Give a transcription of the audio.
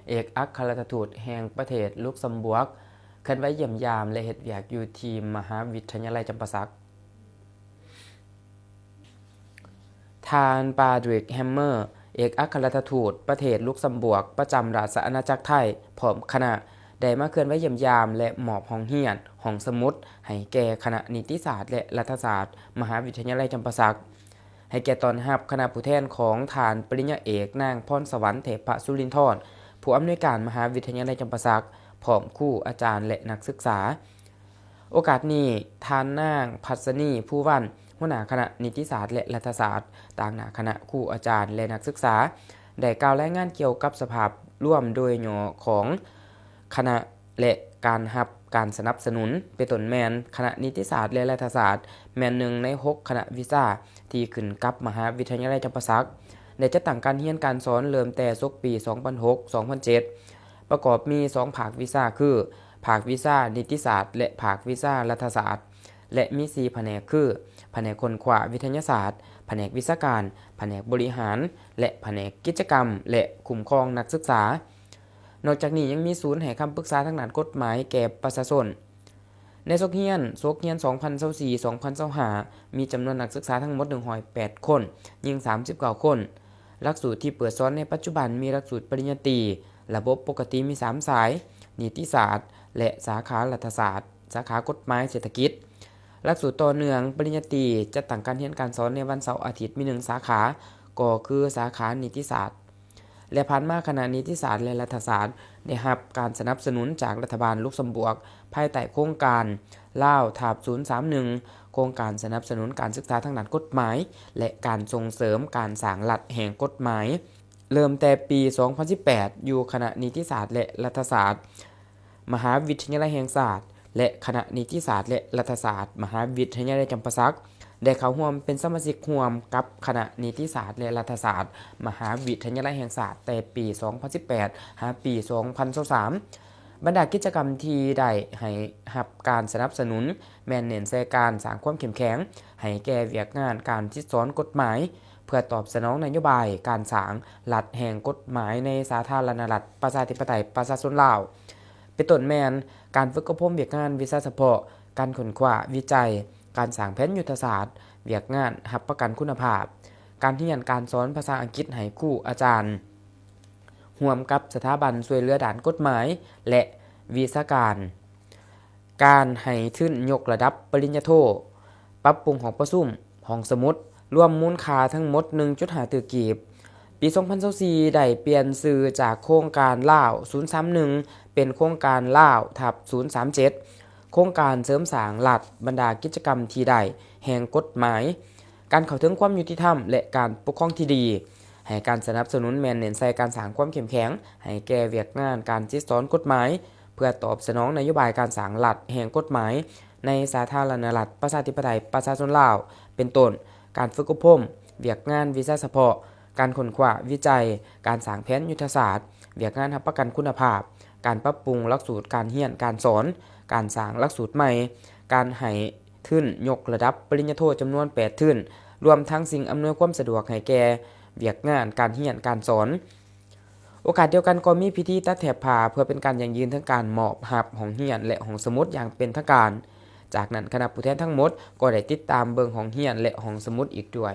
ເອກອັກຄະລັດຖະທູດແຫ່ງປະເທດລຸກຊຳບວກ ເຄື່ອນໄຫວຢ້ຽມຢາມ ແລະ ເຮັດວຽກຢູ່ທີ່ມະຫາວິທະຍາໄລຈຳປາສັກ. ທ່ານ ປາດຣິກ ແຮມເມີ ເອກອັກຄະລັດຖະທູດປະເທດລຸກຊຳບວກ ປະຈຳລາຊະອານາຈັກໄທ ພ້ອມຄະນະ ໄດ້ມາເຄື່ອນໄຫວຢ້ຽມຢາມ ແລະ ມອບຫ້ອງຮຽນ, ຫ້ອງສະໝຸດ ໃຫ້ແກ່ຄະນະນິຕິສາດ ແລະ ລັດຖະສາດ ມະຫາວິທະຍາໄລຈຳປາສັກ, ໃຫ້ກຽດຕ້ອນຮັບຄະນະຜູ້ແທນຂອງທ່ານປະລິນຍາເອກ ນາງ ພອນສະຫວັນ ເທບພະສຸລິນທອນ ຜູ້ອຳນວຍການມະຫາວິທະຍາໄລຈຳປາສັກ, ພ້ອມຄູອາຈານ ແລະ ນັກສຶກສາ. ໂອກາດນີ້, ທ່ານນາງ ພັດສະນີ ພູວັນ ຫົວໜ້າຄະນະນິຕິສາດ ແລະ ລັດຖະສາດ, ຕາງໜ້າຄະນະຄູອາຈານ ແລະ ນັກສຶກສາ ໄດ້ກ່າວລາຍງານກ່ຽວກັບສະພາບລວມໂດຍຫຍໍ້ຂອງຄະນະ ແລະ ການຮັບການສະໜັບສະໜູນ ເປັນຕົ້ນແມ່ນຄະນະນິຕິສາດ ແລະ ລັດຖະສາດ ແມ່ນໜຶ່ງໃນຫົກຄະນະວິຊາທີ່ຂຶ້ນກັບມະຫາວິທະຍາໄລຈຳປາສັກ ໄດ້ຈັດຕັ້ງການຮຽນການສອນເລີ່ມແຕ່ສົກປີສອງພັນຫົກ ສອງພັນເຈັດ ປະກອບມີສອງພາກວິຊາຄື ພາກວິຊານິຕິສາດ ແລະ ພາກວິຊາລັດຖະສາດ ແລະ ມີສີ່ພະແນກຄື ພະແນກຄົ້ນຄວ້າວິທະຍາສາດ, ພະແນກວິຊາການ, ພະແນກບໍລິຫານ ແລະ ພະແນກກິດຈະກຳ ແລະ ຄຸ້ມຄອງນັກສຶກສາ. ນອກຈາກນີ້ຍັງມີສູນໃຫ້ຄຳປຶກສາທາງດ້ານກົດໝາຍແກ່ປະຊາຊົນ. ໃນສົກຮຽນ, ສົກຮຽນສອງພັນຊາວສີ່ ສອງພັນຊາວຫ້າ ມີຈຳນວນນັກສຶກສາທັງໝົດໜຶ່ງຮ້ອຍແປດຄົນ, ຍິງສາມສິບເກົ້າຄົນ. ຫຼັກສູດທີ່ເປີດສອນໃນປັດຈຸບັນມີຫຼັກສູດປະລິນຍາຕີ, ລະບົບປົກກະຕິມີສາມສາຍ, ນິຕິສາດ ແລະ ສາຂາລັດຖະສາດ, ສາຂາກົດໝາຍເສດຖະກິດ. ຫຼັກສູດຕໍ່ເນື່ອງປະລິນຍາຕີ ຈັດຕັ້ງການຮຽນການສອນໃນວັນເສົາອາທິດມີໜຶ່ງສາຂາ, ກໍຄືສາຂານິຕິສາດ. ແລະ ຜ່ານມາຄະນະນິຕິສາດ ແລະ ລັດຖະສາດ ໄດ້ຮັບການສະໜັບສະໜູນຈາກລັດຖະບານລຸກຊຳບວກ ພາຍໃຕ້ໂຄງການລາວ ທັບ ສູນສາມໜຶ່ງ ໂຄງການສະໜັບສະໜູນການສຶກສາທາງດ້ານກົດໝາຍ ແລະ ການສົ່ງເສີມການສ້າງລັດແຫ່ງກົດໝາຍ ເລີ່ມແຕ່ປີສອງພັນສິບແປດ ຢູ່ຄະນະນິຕິສາດ ແລະ ລັດຖະສາດ ມະຫາວິທະຍາໄລແຫ່ງຊາດ ແລະ ຄະນະນິຕິສາດ ແລະ ລັດຖະສາດ ມະຫາວິທະຍາໄລຈຳປາສັກ ໄດ້ເຂົ້າຮ່ວມເປັນສະມາຊິກຮ່ວມກັບຄະນະນິຕິສາດ ແລະ ລັດຖະສາດ ມະຫາວິທະຍາໄລແຫ່ງຊາດ ແຕ່ປີສອງພັນສິບແປດ ຫາປີສອງພັນຊາວສາມ. ບັນດາກິດຈະກຳທີ່ໄດ້ໃຫ້ຮັບການສະໜັບສະໜູນ ແມ່ນເນັ້ນໃສ່ການສ້າງຄວາມເຂັ້ມແຂງໃຫ້ແກ່ວຽກງານການສິດສອນກົດໝາຍ ເພື່ອຕອບສະໜອງນະໂຍບາຍການສ້າງລັດແຫ່ງກົດໝາຍໃນສາທາລະນະລັດ ປະຊາທິປະໄຕ ປະຊາຊົນລາວ. ເປັນຕົ້ນແມ່ນການຝຶກອົບຮົມວຽກງານວິຊາສະເພາະ, ການຄົ້ນຄວ້າວິໄຈ, ການສ້າງແຜນຍຸດທະສາດ, ວຽກງານຮັບປະກັນຄຸນນະພາບ, ການຮຽນການສອນພາສາອັງກິດໃຫ້ຄູອາຈານ, ຮ່ວມກັບສະຖາບັນຊ່ວຍເຫຼືອດ້ານກົດໝາຍ ແລະ ວິຊາການ, ການໃຫ້ທຶນຍົກລະດັບປະລິນຍາໂທ, ປັບປຸງຫ້ອງປະຊຸມ, ຫ້ອງສະໝຸດ, ລວມມູນຄ່າທັງໝົດໜຶ່ງຈຸດຫ້າຕື້ກີບ. ປີສອງພັນຊາວສີ່ ໄດ້ປ່ຽນຊື່ຈາກໂຄງການລາວ ສູນສາມໜຶ່ງ ເປັນໂຄງການລາວ ທັບ ສູນສາມເຈັດ ໂຄງການເສີມສ້າງລັດ ບັນດາກິດຈະກຳທີ່ໄດ້ແຫ່ງກົດໝາຍ, ການເຂົ້າເຖິງຄວາມຍຸຕິທຳ ແລະ ການປົກຄອງທີ່ດີ, ໃຫ້ການສະໜັບສະໜູນແມ່ນເນັ້ນໃສ່ການສ້າງຄວາມເຂັ້ມແຂງໃຫ້ແກ່ວຽກງານການສິດສອນກົດໝາຍ ເພື່ອຕອບສະໜອງນະໂຍບາຍການສ້າງລັດແຫ່ງກົດໝາຍ ໃນສາທາລະນະລັດ ປະຊາທິປະໄຕ ປະຊາຊົນລາວ ເປັນຕົ້ນ ການຝຶກອົບຮົມ, ວຽກງານວິຊາສະເພາະ, ການຄົ້ນຄວ້າວິໄຈ, ການສ້າງແຜນຍຸດທະສາດ, ວຽກງານຮັບປະກັນຄຸນນະພາບ, ການປັບປຸງຫຼັກສູດການຮຽນການສອນ, ການສ້າງຫຼັກສູດໃໝ່, ການໃຫ້ທຶນຍົກລະດັບປະລິນຍາໂທຈຳນວນແປດທຶນ, ລວມທັງສິ່ງອຳນວຍຄວາມສະດວກໃຫ້ແກ່ວຽກງານການຮຽນການສອນ. ໂອກາດດຽວກັນກໍມີພິທີຕັດແຖບຜ້າ ເພື່ອເປັນການຢັ້ງຢືນເຖິງການມອບຮັບຫ້ອງຮຽນ ແລະ ຫ້ອງສະໝຸດຢ່າງເປັນທາງການ. ຈາກນັ້ນຄະນະຜູ້ແທນທັງໝົດກໍໄດ້ຕິດຕາມເບິ່ງຫ້ອງຮຽນ ແລະ ຫ້ອງສະໝຸດອີກດ້ວຍ.